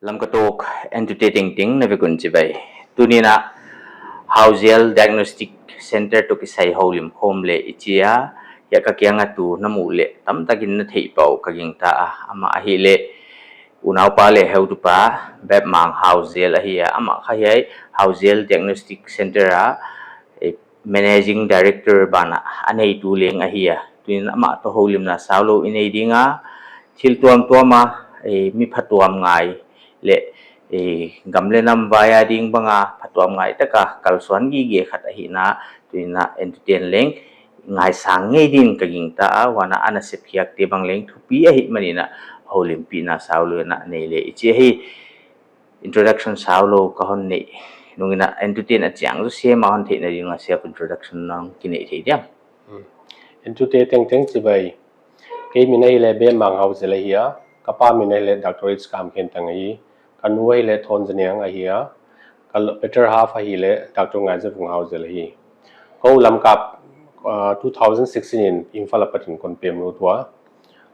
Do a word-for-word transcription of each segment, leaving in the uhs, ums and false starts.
Lamka Talk entute tengteng na vek un chibai. Tuni'n a Hauzel Diagnostic Center toh kisai houlim khawm leh i chi a, hiai ka kiang a tu na muh leh tamtakin na theih pah uh ka gingta a, amah ahihleh unaupa leh heutupa Bepmang Hauzel ahi a, amah kha hiai Hauzel Diagnostic Center a, eh, Managing Director banah a neitu leng ahi a. Tuni'n amah toh houlimna saulou i nei ding a, thil tuamtuam a, eh, mi phatuam ngai leh, eh, gam leh nam vai a ding bang a phatuam ngai taka kalsuan gige khat ahihna, tuni'n a entute'n leng ngaisang ngei dingin ka gingta a, huan a ana sep khiakte bang leng thupi ahihmanin a houlimpihna saulou a nei leh i chi hi. Introduction saulou ka hon neih nungin a entute'n a chiang zaw sem a hon theihna ding a self introduction nang kineih thei diam? Hmm. Entute tengteng chibai. Kei min ahihleh Bepmang Hauzel ahi a, ka pa min ahihleh Doctor H Kamkhenthang ahi, ka nu ahihleh Thonzaniang ahi a, ka lo-, better half ahihleh Doctor Ngaizavung Hauzel ahi. Kou Lamka, ah, two thousand sixteen in Imphal apat in kon pem lut ua.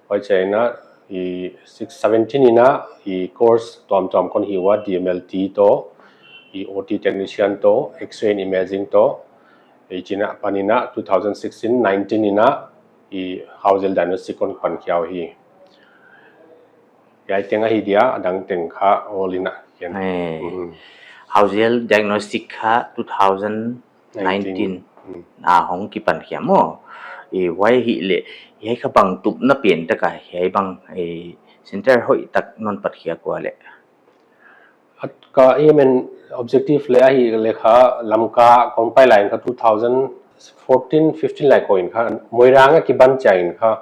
Huai chiangin a, i six seventeen in a, i course tuamtuam kon hih ua, D M L T toh, i O T technician toh, X-ray and imaging toh, i chih apan in a, two thousand sixteen nineteen in a, i Hauzel Diagnostic kon pan khia uhi. Hiai teng ahi dia, a dang teng kha awl in a kian. Eh, Mm. Hauzel Diagnostic kha two thousand nineteen. Nineteen. Mm. Ah, hong kipan khia maw. Eh, huai ahihleh, hiai kha bang tupna pen taka, hiai bang, eh, center hoihtak non pat khia kua leh. At ka aim and objective leh ahihleh kha Lamka kon pai lai in kha two thousand fourteen fifteen lai kou in kha, Moirang a kiban chiangin kha,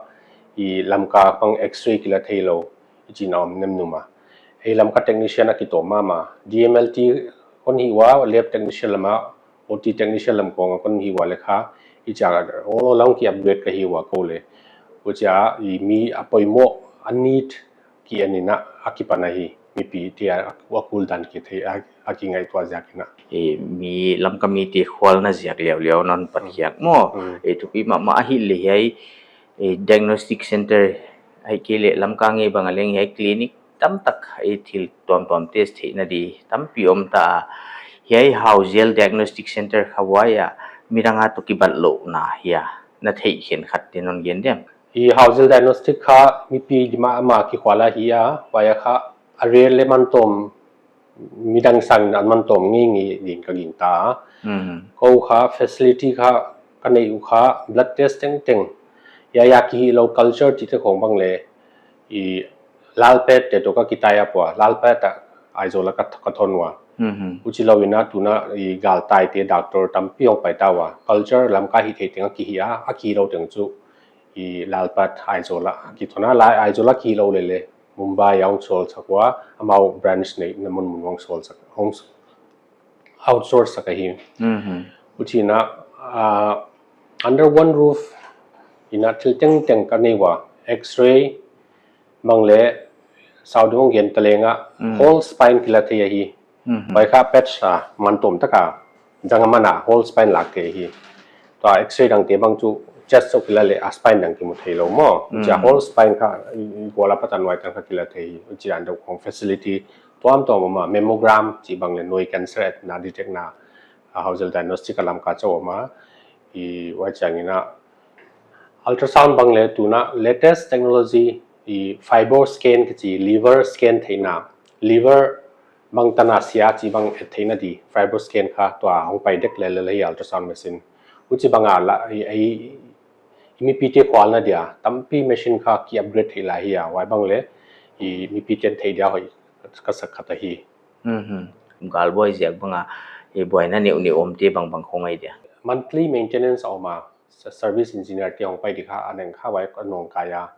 i Lamka bang X-ray kila theilou, i chihna om nemnum a. Ei Lamka technician a kitawm mahmah. D M L T kon hih ua, lab technician lam a, O T technician lam khong a kon hih ua leh kha, i chiang a, awl awl a hong ki upgrade ka hi ua kou leh. Huchia, i mi a poimoh, a need ki en in a, a kipan ahi, mipite a, a kul dan kithei, a, a kingaihtuah ziakin a. Eh, mi Lamka mite khualna ziak liauliau non pat Mm. khiak maw. Mm. Eh, thupi mahmah ahihleh hiai, eh, diagnostic center, ahihkeileh Lamka ngei bang a leng hiai clinic tamtak, eh, thil tuamtuam test theihna di tampi om ta a. Hiai Hauzel Diagnostic Center kha huai a, midang a toh kibatlouhna hia, na theih khenkhat te non gen diam? I Hauzel Diagnostic kha mipi ding mahmah kikhual ahi a, huai a kha a rate leh man tawm midang sangin a man tawm ngeingei ding ka gingta. Mhm. Kou kha facility kha ka neih uh kha blood test tengteng. Hiai a kihihlou culture chihte khong bang leh i Lalpet te toh ka kitai a pua, Lalpet a Aizawl a ka, ka thon ua. Mhm. Huchilou in a tuna i galtaite doctor tampi hong pai ta ua. Culture Lamka hihtheih teng a kihih a, a kihihlou teng chu i Lalpet Aizawl a kithon a, lai Aizawl a kihihlou leh leh Mumbai a hong sawl sak ua, amau branch neihna munmun hong sawl sak, hong s-, outsource sak ahi. Mhm. Huchiin a, ah, under one roof in a thil tengteng ka nei ua, X-ray, bang leh, sau ding hong gen ta leng a, Mm. whole spine kila thei ahi. Mhm. Huai kha PET a man tawm taka, zang a man a whole spine lak thei hi. Tua X-ray dangte bang chu chest chauh kila leh a spine dang kimu theilou maw. Huchia Mm. whole spine kha, i, i gual apat a nuai tan kha kila thei hi. Huchia deuh khong facility tuamtuam om a, mammogram chih bang leh nuai cancer etna detect na, a Hauzel Diagnostic a Lamka chauh om a, i huai chiangin a ultrasound bang leh tuna latest technology i FibroScan kichi liver scan theihna, liver bang tan a sia chih bang et theihna di, FibroScan kha tua hong pai dek lel lel hi ultrasound machine. Huchibang a la, i, i, i mipite khualna dia, tampi machine kha ki upgrade theih lai hi a, huai bang leh, i mipite'n theih dia hoih ka sak khat ahi. Mhm. Gal buai ziak bang a, i buaina neuhneuh omte bangbang khong ai dia. Monthly maintenance a om a, s-, service engineer te hong pai di kha, a neng kha huai ka nawngkai a.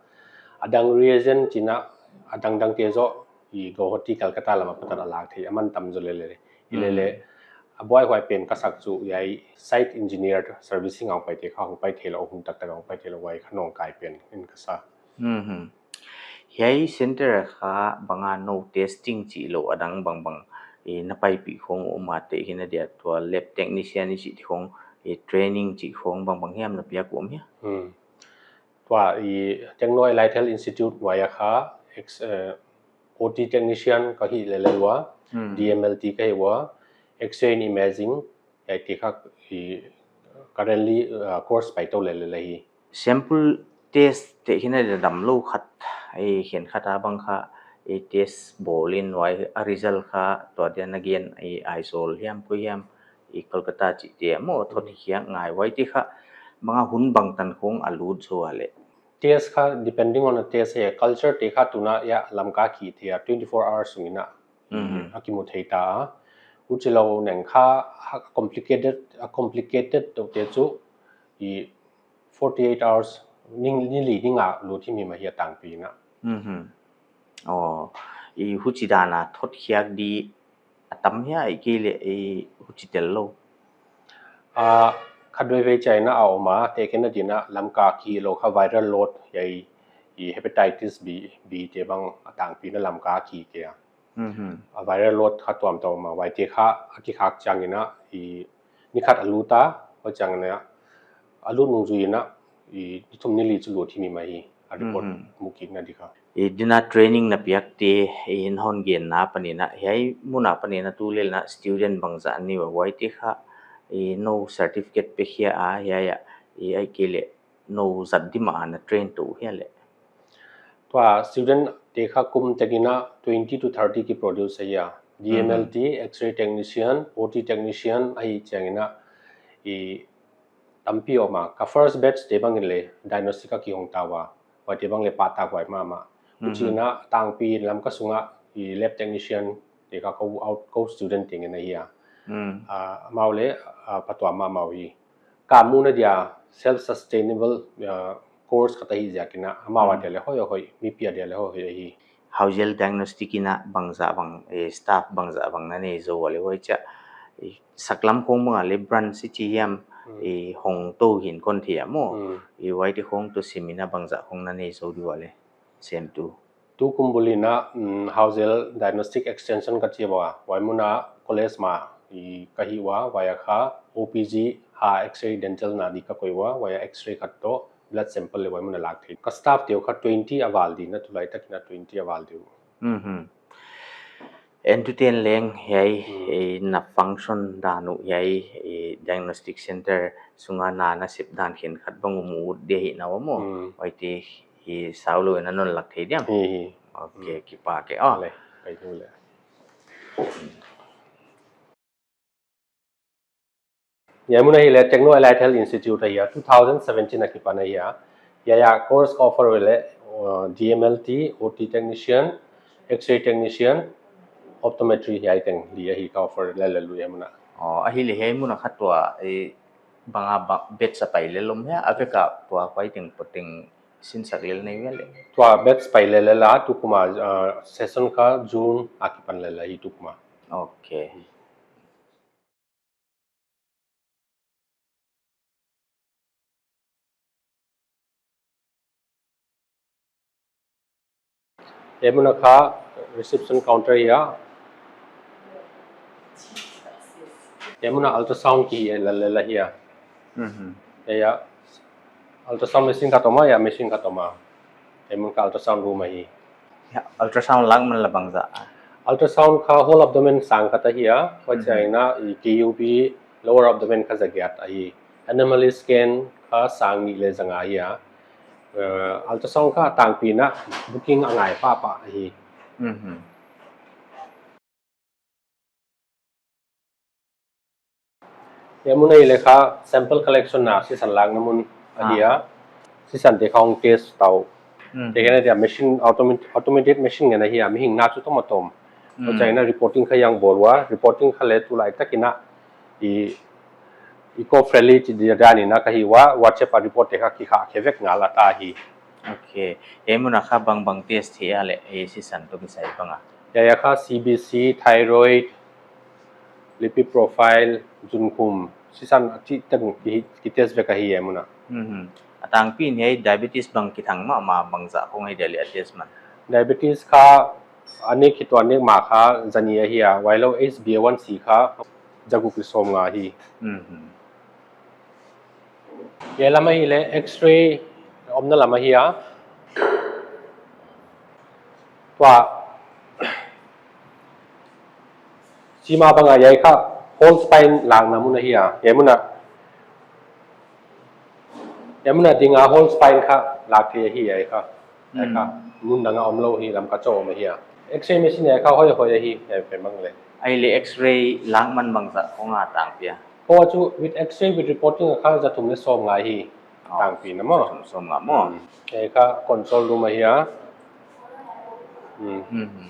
A dang reagent chihna, a dangdangte zaw, i Guwahati, Calcutta lam apat a lak thei, a man tam zaw lel lel. I leh leh, Mm. a buaihuai pen ka sak chu, hiai site engineer servicing a hong paite kha, hong pai theilou, hun taktak a hong pai theilou, huai kha nawngkai pen in ka sa. Mhm. Hiai center kha bang a nou testing chih lou a dang bangbang, eh, na paipih khong om a te hi na dia tua lab technician i chih khong, eh, training chih khong bangbang hiam na piak om hia? Hmm. Tua i Techno Allied Health Institute nuai a kha, ex-, eh, O T technician ka hi lel ua, Hmm. D M L T ka hi ua, X-ray and imaging, hiai te kha i currently, uh, course pai tou lel lel hi. Sample test te hi na damlou khat, i khenkhat a bang kha, i test bawl in huai a result kha tua dia na gen, i Aizawl hiam koi hiam, i Kolkata chih te maw, thot hiai ngai huai te kha, bang a hun bangtan khong a lut zou a leh. Test kha, depending on a test hi, culture te kha tuna hiai Lamka ki te a twenty-four hours sung in a, Mhm. a kimu thei ta. Huchilou neng kha, a complicated, a complicated tou te chu, i forty-eight hours, ni, ni li ni nga lut hi mi mah hi a tangpi in a. Mhm. Oh, i huchi dan a thot hiak di a tam hia, i ki le i huchi tel lou. Ah, khat vei vei chiang in a om a, te khen a din a Lamka ki lou kha viral load hiai i hepatitis B, B te bang a tangpi in a Lamka ki ke a. Mhm. A viral load kha tuamtuam a, huai te kha a kikhak chiang in a i ni khat a lut a, huai chiang in a a lut nung zui in a i ni thum ni li chu lut hi mi mah hi a report Mhm. mu kik na di kha. I din a training na piak te, i na hon gen na pan in a, hiai mun a pan in a tu lel na student bangzah na nei ua, huai te kha, i nou certificate pe hia a, hiai a, i ai ke le nou zat di mah a na train tou hia le. Tua student te kha kum tek in a twenty to thirty ki produce hia. D M L T, Mhm. X-ray technician, O T technician, ahi chiang in a i tampi om a. Ka first batch te bang in le diagnostic a kihong ta ua. Huai te bang le pahtak huai mahmah. Huchi Mhm. in a tangpi Lamka sung a i lab technician te kha kou out, kou student teng in a hi a. Mm. Ah, amau le, ah, phatuam mahmah uh hi. Ka muhna dia self sustainable, ah, course khat ahi ziak in a, amau a Mm. dia le hoihhoih, mipi a dia le hoihhoih ahi. Hauzel Diagnostic in a bangzah bang, eh, staff bangzah bang na nei zou a le huai chia, eh, saklam khong bang a le branch i chi hiam, Mm. eh, hong tou hi'n kon thei a maw. Mm. Eh, huai te khong tu sim in a bangzah khong na nei zou di ua le. Sem tu. Tukum bul in a, mm, Hauzel Diagnostic Extension ka chi ua, huai mun a college mah i ka hi ua, huai a kha O P G, ha X-ray, dental na di ka koih ua, huai a X-ray khat toh blood sample le huai mun a lak thei. Ka staff te uh kha twenty a val di na, tulai tak in a twenty a val di uh. Mhm. En tu ten leng hiai, Hmm. eh, na function dan uh hiai, eh, diagnostic center sung a na na sep dan khenkhat bang uh mu ut di hi na ua maw. Hmm. Huai te hi sau lou in a non lak thei diam. Hi, hi. Ok, Hmm. kipak e. Oh. Le, pai tu le. Hiai mun ahi le Techno Allied Health Institute ahi a, two thousand seventeen a kipan ahi a. Hiai a course ka offer uh le, uh, D M L T, O T technician, X-ray technician, optometry hiai teng li ahi ka offer lel lel uh hiai mun a. Oh, ahi le hiai mun a kha tua, eh, bang a ba, batch a pai lel lom hia, a vek a tua huai teng poteng sinsak lel nei ve le. Tua batch pai lel lel a, tukum a, uh, session kha June a kipan lel ahi tukum a. Ok. Hiai mun a kha reception counter ahi a. Hiai mun a ultrasound ki hi lel lel ahi a. Mhm. Hiai a ultrasound machine khat om a, hiai a machine khat om a. Hiai mun kha ultrasound room ahi. Ya, ultrasound lak man la bangzah. Ultrasound kha whole abdomen sang khat ahi a, huai Mhm. chiang in a i K U B lower abdomen kha za giat ahi. Anomaly scan kha sang nih le za nga ahi a. Eh, ultrasound kha tangpi in a booking a ngai pahpah ahi. Mhm. Hiai mun ahi le kha sample collection na sisan lakna mun ahi a. Ah. Sisan te kha hong test tou. Mm. Te kha na dia machine automat-, automated machine ngen ahi a, mihing na chu tom a tom. Mm. Huai chiang in a reporting kha hiai a bawl ua, reporting kha le tulai tak in a i eco-friendly chih dan in a ka hi ua, WhatsApp a report te kha kikhah khe vek ngal a ta hi. Ok. Hiai mun a kha bangbang test hi a le, eh, sisan toh kisai bang a. Hiai a kha C B C, thyroid, lipid profile, zunkhum, sisan a chih teng ki, ki test vek ahi hiai mun a. Mhm. A tangpi in hiai diabetes bang kithang mahmah bangzah khong ahi dia le a test man. Diabetes kha a nek hi tua nek ma kha za nih ahi a, huailou H b A one c kha za guk le sawm nga ahi. Mhm. Hiai lam ahi le X-ray omna lam ahi a. Tua Chih mah bang a hiai kha whole spine lakna mun ahi a. Hiai mun a, hiai mun a ding a whole spine kha lak thei ahi hiai kha. Hiai kha. Hmm. Mun dang a omlou hi, Lamka chauh om ahi a. X-ray machine hiai kha hoihhoih ahi, hiai pen bang leh. Ahihleh X-ray lak man bangzah khong a tangpi a? Kou chu with X-ray with reporting a kha za thum leh sawmnga hi. Oh, tangpi na maw. Za thum sawmnga maw. Hmm. Hiai kha control room ahi a. Hmm. Hmm.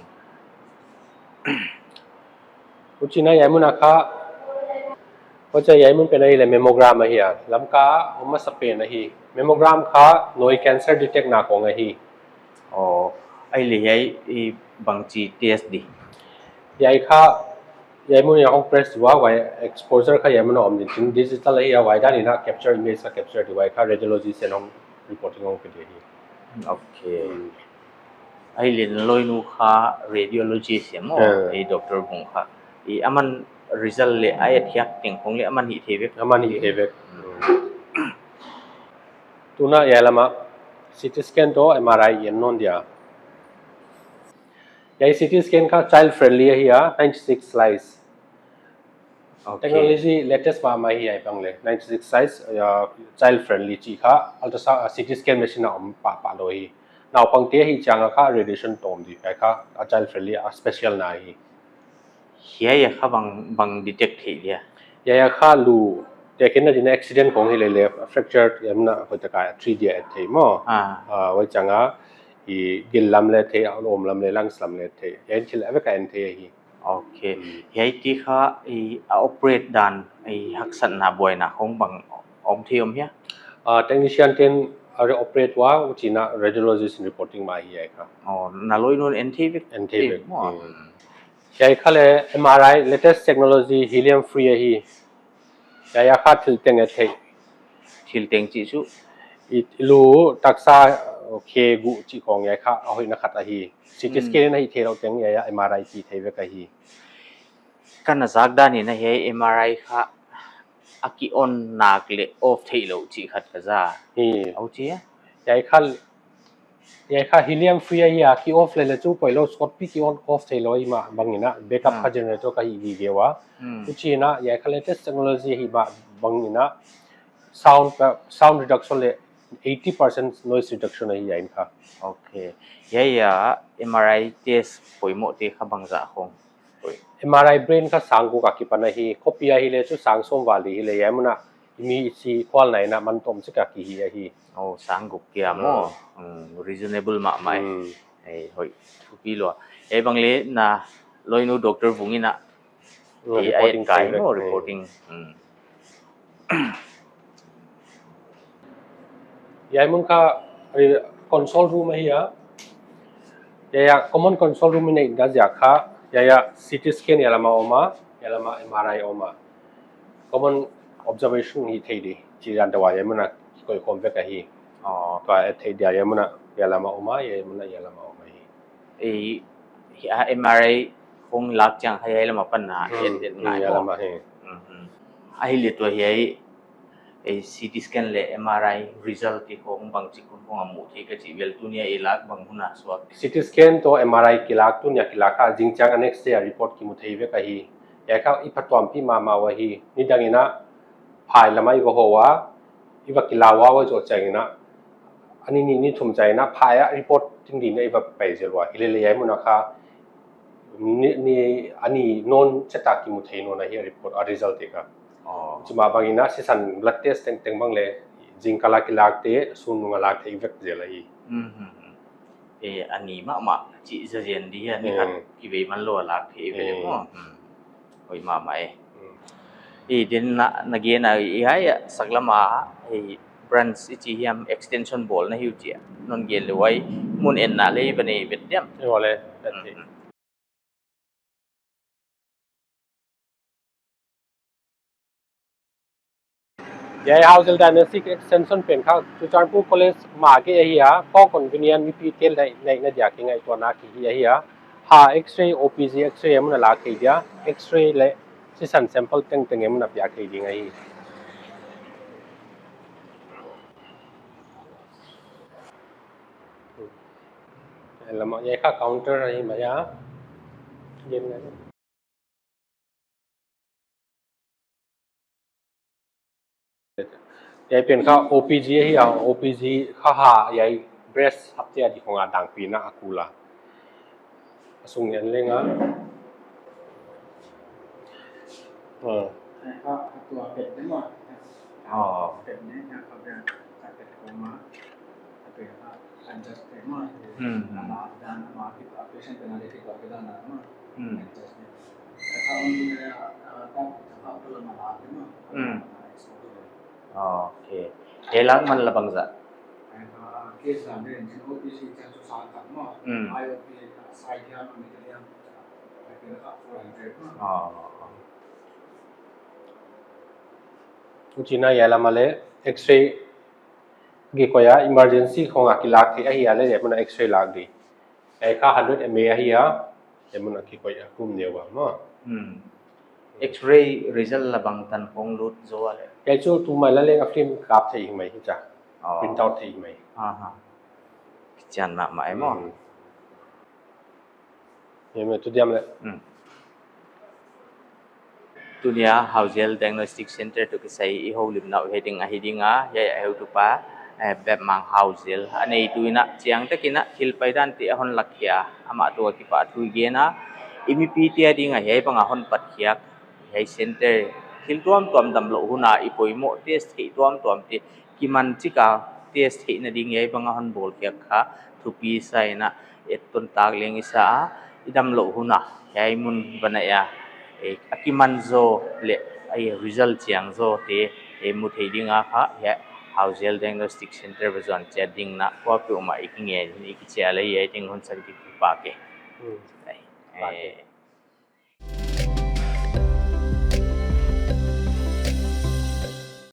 Huchiin hiai mun a kha, huchiin hiai mun pen ahihleh mammogram ahi a. Lamka om masa pen ahi. Mammogram kha noi cancer detect na khong ahi. Oh, ahihleh hiai i bangchi test di? Hiai kha, hiai mun a hong press ua, huai exposure kha hiai mun a om di. Tin digital ahi a, huai dan in a capture image kha capture di, huai kha radiologist in hong reporting hong pe di hi. Okay. Hmm. Ahihleh na loinu kha radiologist hia maw? Eh. Ei Doctor Vung kha. I aman result leh a et khiak teng khong leh aman hih thei vek. Aman hih thei vek. Hmm. Tuin hiai lam a C T scan toh M R I en nawn dia. Hiai C T scan kha child friendly ahi a, ninety-six slice. Okay. Technology latest mahmah hi hiai bang leh. Ninety-six slice, uh, child friendly chih kha ultrasound, uh, C T scan machine a om pahpah lou hi. Naupangte ahih chiang a kha radiation tawm di, hiai kha a child friendly a special na hi. Hiai a kha bang, bang detect theih dia? Hiai a kha lu tekhinna ding in accident khong hilele, fracture hiam na hoihtak a three D a et theih maw. Ah. Ah, huai chiang a i gil lam leh et theih, a om lam leh lungs lam leh et theih. Hiai thil a vek a en theih ahi. Okay. Hmm. Hiaite kha i a operate dan, i haksatna buaina khong bang om thei om hia? Ah, technician te'n a operate ua, huchiin radiologist reporting mah hi hiai kha. Oh, na loinu'n en thei vek. En thei vek. Maw. Hmm. Hiai kha leh M R I latest technology helium free ahi. Hiai a kha thil teng et theih. Thil teng chih chu? I lu taksa, okay, guh chih khong hiai kha a hoihna khat ahi. C T scan in a hih theihlouh teng hiai a M R I hih thei vek ahi. Ka na zak dan in a hiai M R I kha a ki on nak leh off theihlouh chih khat ka za. Hi. Au chia? Hiai kha, hiai kha helium free ahi a, ki off lele chu poilou, scot pi ki on off theilou ahihmah bangin a, backup kha generator ka hih gige ua. Hmm. Huchiin hiai kha latest technology ahihmah bangin a, sound, uh, sound reduction leh eighty percent noise reduction ahi hiai in kha. Okay. Hiai a M R I test poimoh te kha bangzah khong? M R I brain kha sang guk a kipan ahi, khopi ahihleh chu sang sawm val di hileh, hiai mun a i mi i si khualna in a man tawm chik a kihih ahi. Oh, sang guk kia maw. Hmm. Hmm, reasonable mahmah e. Hmm. Ei, hoih, thupi lua. Ei bang leh na loinu Doctor Vung in a, hmm, ei, reporting kai thei vek maw, hmm, reporting. Hmm. Hiai mun kha, eh, control room ahi a. Hiai a common control room i neih dan ziak kha, hiai a C T scan hiai lam a om a, hiai lam a M R I om a. Common observation hih thei di, chih dan toh hiai mun a kikoih khawm vek ahi. Oh. Tua et theih dia hiai mun a, hiai lam a om a, hiai mun a, hiai lam a om ahi. Ei, a M R I khong lak chiang kha hiai lam a pan na, hmm, et, et ngai maw. Hiai lam a hi. Mhm. Ahihleh tua hiai, ei, C T scan leh M R I result te khong bangchi khong a muh theih ka chih vel, tuni a i lak bang hun a suak? C T scan toh M R I kilak, tuni a kilak kha, zingchiang a next day a report kimu thei vek ahi. Hiai kha i phatuampih mahmah uh ahi. Nidang in a phai lam a i va hoh ua, i va kila ua, huai zoh chiangin a, a ni nih ni thum chiangin a phai a report ding ding in a i va pai zel ua. Hilele hiai mun a kha ni, ni, a ni nawn chiat a kimu thei nawn ahi a report, a result te kha. Oh. Chih mah bangin a sisan blood test tengteng bang leh zingkal a kilak te, sun nung a lak thei vek zel ahi. Mhm. Eh, a ni mahmah chih zazen di a, ni khat, hmm, kivei man lou a lak thei ve maw. Hmm. Hmm. Hoih mahmah e. Hmm. Eh, den na, na gen a, eh, hiai a saklam a, eh, branch i chih hiam, extension bawlna hi uh chia. Non gen leh huai mun enna leh i va nei vet diam? Huai leh, vet di. Hmm. Hiai Howzell Diagnostic Extension pen kha Churachandpur College mah gei ahi a, kha convenient, mipi tel neih, neihna dia kingaihtuahna ki hi ahi a. Ha X-ray, O P G X-ray a mun a lak thei dia, X-ray leh sisan sample tengteng a mun a piak thei ding ahi. Lam a, hiai kha counter ahi mai a. Gen ngai. Hiai pen kha O P G ahi a, O P G kha ha, hiai breast hapte a di khong a dangpi na a kul a. A sung en leng a. Ah. Kha tua pet deuh maw. Ah. Pet ne, kha kha pet, kha pet kong a. Kha pet kha adjust te maw. Hmm. Ama dan, ama ki patient pen a le ki pa dan maw. Hmm. Adjust ne. Kha on ne, ah, ta, kha pula ma la te maw. Hmm. Okay. Hiai lak man la bangzah? Hmm. Ah. Huchi na hiai lam a le X-ray kikoih a, emergency khong a kilak theih ahi a le, hiai mun a X-ray lak di. Hiai kha hundred M A ahi a, hiai mun a kikoih a kum neu a maw. Hmm. X-ray result la bangtan khong lut zaw a le? Hiai chu tu mai la leng a film kap theih hi mai hi cha. Oh. Print out theih hi mai. Aha. Kichian mahmah e maw. Hmm. Hiai mun tu diam le. Hmm. Tuni a Hauzel Diagnostic Center toh kisai i houlimna uh hiai ding ahi ding a, hiai a heutupa, eh, Bepmang Hauzel. A neitu in a chiang tak in a thil paidan te a hon lak khia, amah toh a kipahthu i gen a, i mipite a ding a hiai bang a hon pat khiak, hiai center thil tuamtuam damlouh hun a i poimoh test theih tuamtuam te kiman chik a test theihna ding hiai bang a hon bawl khiak kha thupi sa in a, etton tak leng i sa a, i damlouh hun a hiai mun va na a, eh, a kiman zaw leh a result chiang zaw te, eh, mu thei ding a kha hiai Hauzel Diagnostic Center va zuan chiat ding in a kuapeuhmah i kingen in i kichial a, hiai ding hun sak ding kipak e. Hmm. Ai, kipak e. Eh,